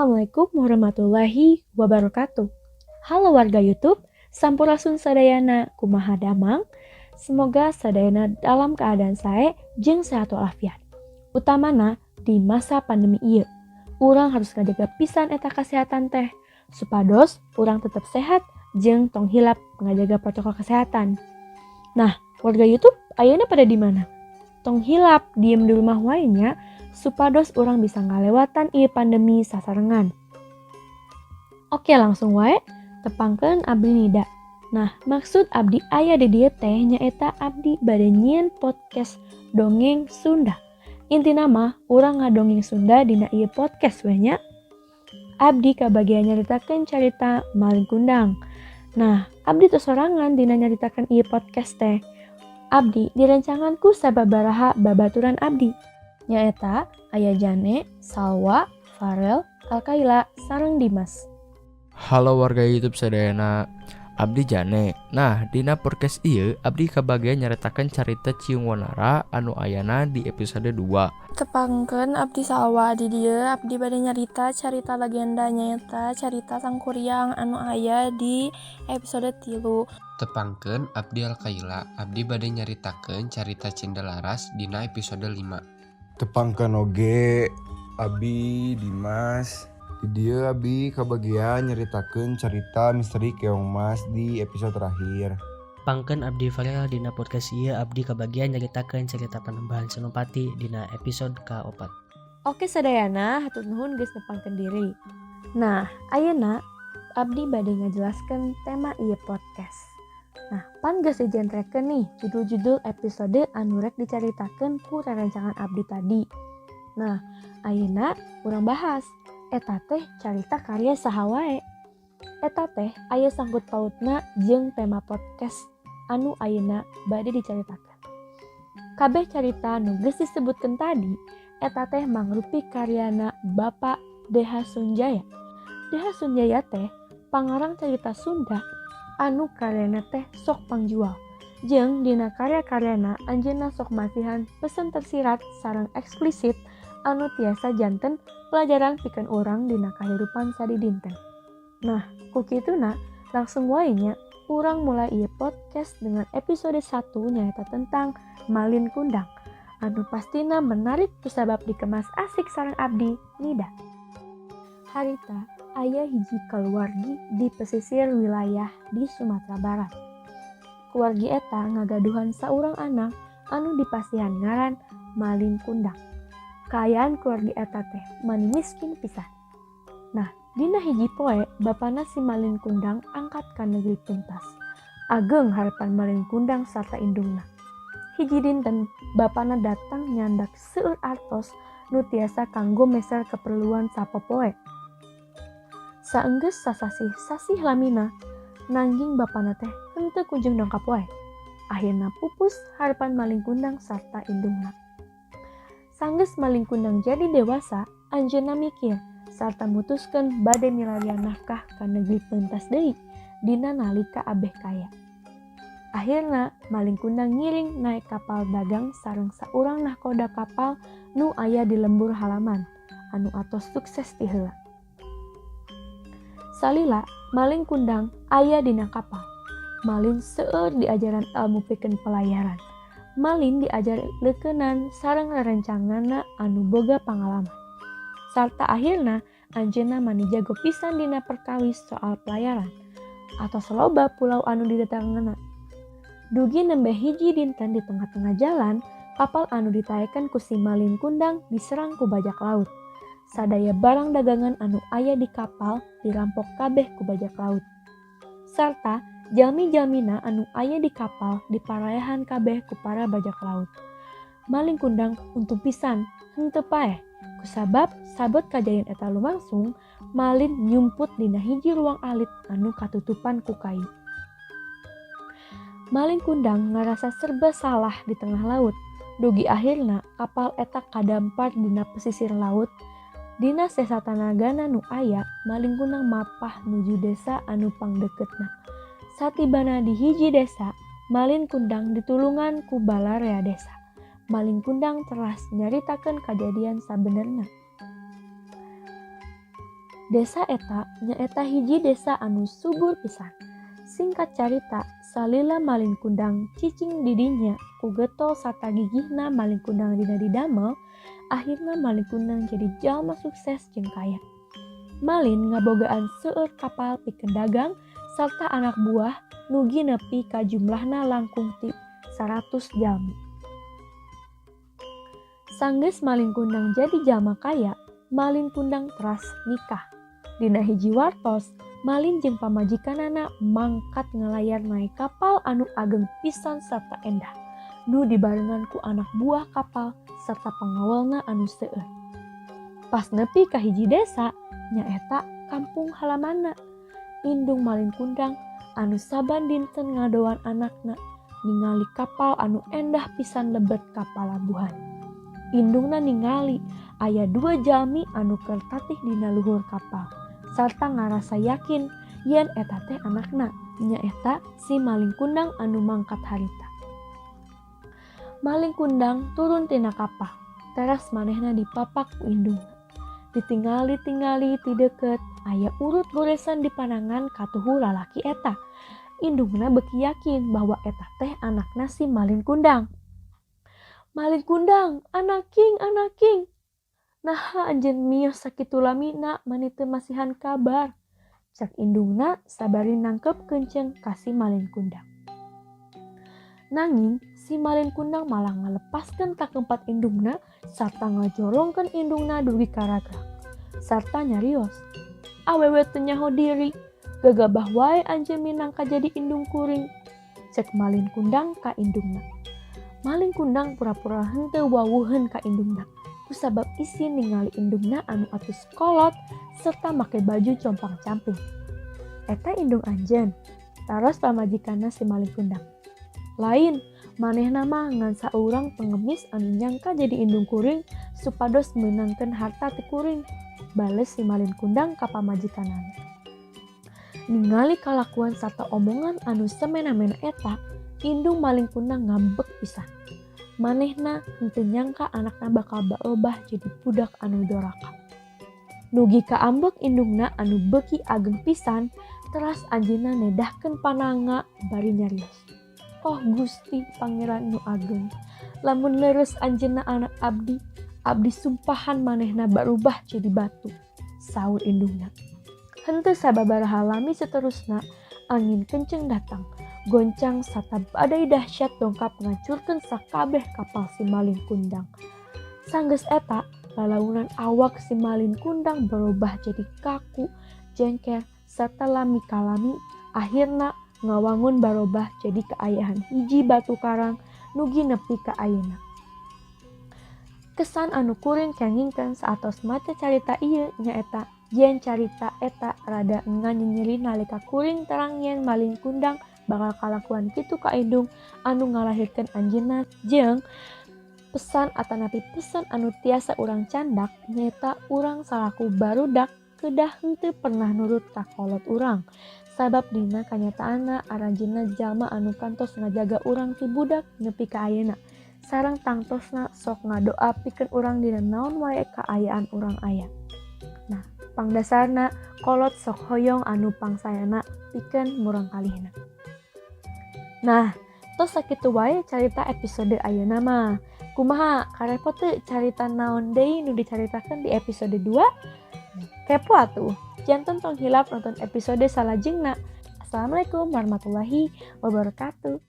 Assalamualaikum warahmatullahi wabarakatuh. Halo warga YouTube, sampurasun sadayana, kumaha damang? Semoga sadayana dalam keadaan sae jeung sehat walafiat. Utamana di masa pandemi ieu, urang harus ngajaga pisan eta kesehatan teh supados urang tetap sehat jeung tong hilap ngajaga protokol kesehatan. Nah, warga YouTube ayeuna pada di mana? Tong hilap diem di rumah wae nya, supados urang bisa ngalewatan ieu pandemi sasarengan. Oke, langsung wae, tepangkeun abdi Nida. Nah, maksud abdi aya di dieu teh nyaeta abdi bade nyieun podcast dongeng Sunda. Intina mah urang ngadongeng Sunda dina ieu podcast we nya. Abdi kabagian nyaritakeun carita Malin Kundang. Nah, abdi teu sorangan dina nyaritakeun ieu podcast teh. Abdi direncangan ku sababaraha babaturan abdi. Nyaeta aya Jane, Salwa, Farel, Alkaila, sareng Dimas. Halo warga YouTube sadayana, abdi Jane. Nah, dina podcast ieu abdi kabagian nyaritakeun carita Ciung Wanara anu ayana di episode 2. Tepangkeun, abdi Salwa. Di dieu abdi bade nyarita carita legenda, nyaeta carita Sangkuriang anu aya di episode 3. Tepangkeun, abdi Alkaila. Abdi bade nyaritakeun carita Cindelaras dina episode 5. Tepangkeun oge, abi Dimas. Di dieu abi kabagian nyaritakeun carita misteri Keong Mas di episode terakhir. Pangkeun, abdi Farel. Dina podcast ieu abdi kabagian nyaritakeun carita Panembahan Senopati dina episode ka-4. Oke sadayana, hatur nuhun geus nepangkeun diri. Nah, ayeuna abdi bade ngajelaskeun tema ieu podcast. Nah, pan geus dijentrekeun nih judul-judul episode anu rek dicaritakeun ku rerencangan abdi tadi. Nah, ayeuna urang bahas eta teh carita karya saha wae. Eta teh aya sangkut pautna jeung tema podcast anu ayeuna bade dicaritakeun. Kabeh carita nu geus disebutkeun tadi eta teh mangrupi karyana Bapak DH Sunjaya. DH Sunjaya teh pangarang carita Sunda anu karyana teh sok pangjual. Jeung dina karya-karyana anjeunna sok masihan pesen tersirat sareng eksplisit anu tiasa janten pelajaran pikeun urang dina kahirupan sadidinten. Nah, ku kituna langsung wae nya urang mulai ieu podcast dengan episode 1, nyaeta tentang Malin Kundang anu pastina menarik kusabab dikemas asik sareng abdi Nida. Harita aya hiji kaluargi di pesisir wilayah di Sumatera Barat. Keluargi eta ngagaduhan saurang anak anu dipasihan ngaran Malin Kundang. Kaayaan keluargi eta teh mani miskin pisan. Nah, dina hiji poe bapana si Malin Kundang angkat ka negeri pentas. Ageng harapan Malin Kundang sarta indungna. Hiji dinten bapana datang nyandak seueur artos nu tiasa kanggo meser keperluan sapopoe. Saenggeus sasasih-sasih lamina, nanging bapana teh henteu kunjung dongkap wae. Akhirna pupus harapan Malin Kundang sarta indungna. Sanggeus Malin Kundang jadi dewasa, anjeunna mikir sarta mutuskeun bade milarian nafkah ka negeri pentas deui dina nalika abeh kaya. Akhirna Malin Kundang ngiring naek kapal dagang sareng saurang nahkoda kapal nu aya di lembur halaman anu atos sukses ti heula. Salila Malin Kundang aya dina kapal, Malin seueur diajaran ilmu pikeun pelayaran. Malin diajar leukeunnan sareng rerencanganna anu boga pangalaman. Sarta akhirna anjeunna mani jago pisan dina perkawis soal pelayaran. Atos loba pulau anu didatanganna. Dugi nembe hiji dinten di tengah-tengah jalan, kapal anu ditaekan ku si Malin Kundang diserang ku bajak laut. Sadaya barang dagangan anu aya di kapal dirampok kabeh ku bajak laut. Sarta jalmi-jalmina anu aya di kapal diparaehan kabeh ku para bajak laut. Malin Kundang untung pisan henteu paeh kusabab sabot kajadian eta lumangsung, Malin nyumput dina hiji ruang alit anu katutupan ku kayu. Malin Kundang ngarasa serba salah di tengah laut. Dugi akhirna kapal eta kadampar dina pesisir laut. Dina sesa tanagana nu aya, Malin Kundang mapah nuju desa anu pangdeukeutna. Satibana di hiji desa, Malin Kundang ditulungan ku balarea desa. Malin Kundang teras nyaritakeun kajadian sabenerna. Desa eta nyaeta hiji desa anu subur pisan. Singkat carita, salila Malin Kundang cicing di dinya ku getol sarta gigihna Malin Kundang dina didamel, akhirna Malin Kundang jadi jalma sukses jeung kaya. Malin ngabogaan seueur kapal pikeun dagang sarta anak buah nugi nepi ka jumlahna langkung ti 100 jalmi. Sanggeus Malin Kundang jadi jalma kaya, Malin Kundang teras nikah. Dina hiji wartos, Malin jeung pamajikanana mangkat ngalayar naek kapal anu ageng pisan sarta endah, nu dibarengan ku anak buah kapal sarta pangawalna anu seueur. Pas nepi ka hiji desa, nyaeta kampung halamanna. Indung Malin Kundang anu saban dinten ngadoan anakna ningali kapal anu endah pisan lebet ka palabuhan. Indungna ningali aya dua jalmi anu keur tatih dina luhur kapal sarta ngarasa yakin yen eta teh anakna, nyaeta si Malin Kundang anu mangkat harita. Malin Kundang turun tina kapal, teras manehna dipapak ku indungna. Ditingali-tingali ti deukeut, aya urut goresan di panangan katuhu lalaki eta. Indungna beuki yakin bahwa eta teh anakna si Malin Kundang. "Malin Kundang, anaking, anaking. Naha anjeun mios sakitu lamina mani teu masihan kabar?" cek indungna sabari nangkep kenceng ka si Malin Kundang. Nanging si Malin Kundang malah ngalepaskeun takempat indungna sarta ngajorongkeun indungna dugi ka ragrag. Sarta nyarios, "Awewe teu nyaho diri, gagabah wae anjeun minangka jadi indung kuring," cek Malin Kundang ka indungna. Malin Kundang pura-pura henteu wawuheun ka indungna kusabab isin ningali indungna anu atos kolot serta make baju compang-camping. "Eta indung anjeun?" taros pamajikanna si Malin Kundang. "Lain, manehna mah ngan saurang pengemis anu nyangka jadi indung kuring supados meunangkeun harta ti kuring," bales si Malin Kundang ka pamajikanana. Ningali kalakuan sarta omongan anu semena-mena eta, indung Malin Kundang ngambek pisan. Manehna henteu nyangka anakna bakal barobah jadi budak anu doraka. Nugi ka ambek indungna anu beuki ageng pisan, teras anjeunna nedahkeun pananga bari nyarios, "Oh Gusti Pangeran nu ageng, lamun leres anjeunna anak abdi, abdi sumpahan manehna barubah jadi batu," saur indungna. Henteu sababaraha lami saterusna, angin kenceng datang, goncang sarta badai dahsyat dongkap ngancurkeun sakabeh kapal si Malin Kundang. Sanggeus eta, lalaunan awak si Malin Kundang berubah jadi kaku, jengker, serta lami kalami, akhirna ngawangun barobah jadi kaayaan hiji batu karang nugi nepi ka ayeuna. Kesan anu kuring kengingkeun saatos maca carita ieu nyaeta yen carita eta rada nganyenyeri nalika kuring terang yen Malin Kundang bakal kalakuan kitu ka indung anu ngalahirkeun anjeunna, jeung pesan atanapi pesan anu tiasa urang candak nyaeta urang salaku barudak kedah henteu pernah nurut ka kolot urang, sabab dina kanyataanna aranjeunna jalma anu kantos ngajaga urang ti budak nepi ka ayeuna sareng tangtosna sok ngadoa pikeun urang dina naon wae kaayaan urang aya. Nah, pangdasarna kolot sok hoyong anu pangsaena pikeun murangkalihna. Nah, tos sakitu wae carita episode ayeuna mah. Kumaha, karepo teu carita naon deui nu dicaritakeun di episode 2? Kepo atuh. Janten tong hilap nonton episode salajengna. Assalamualaikum warahmatullahi wabarakatuh.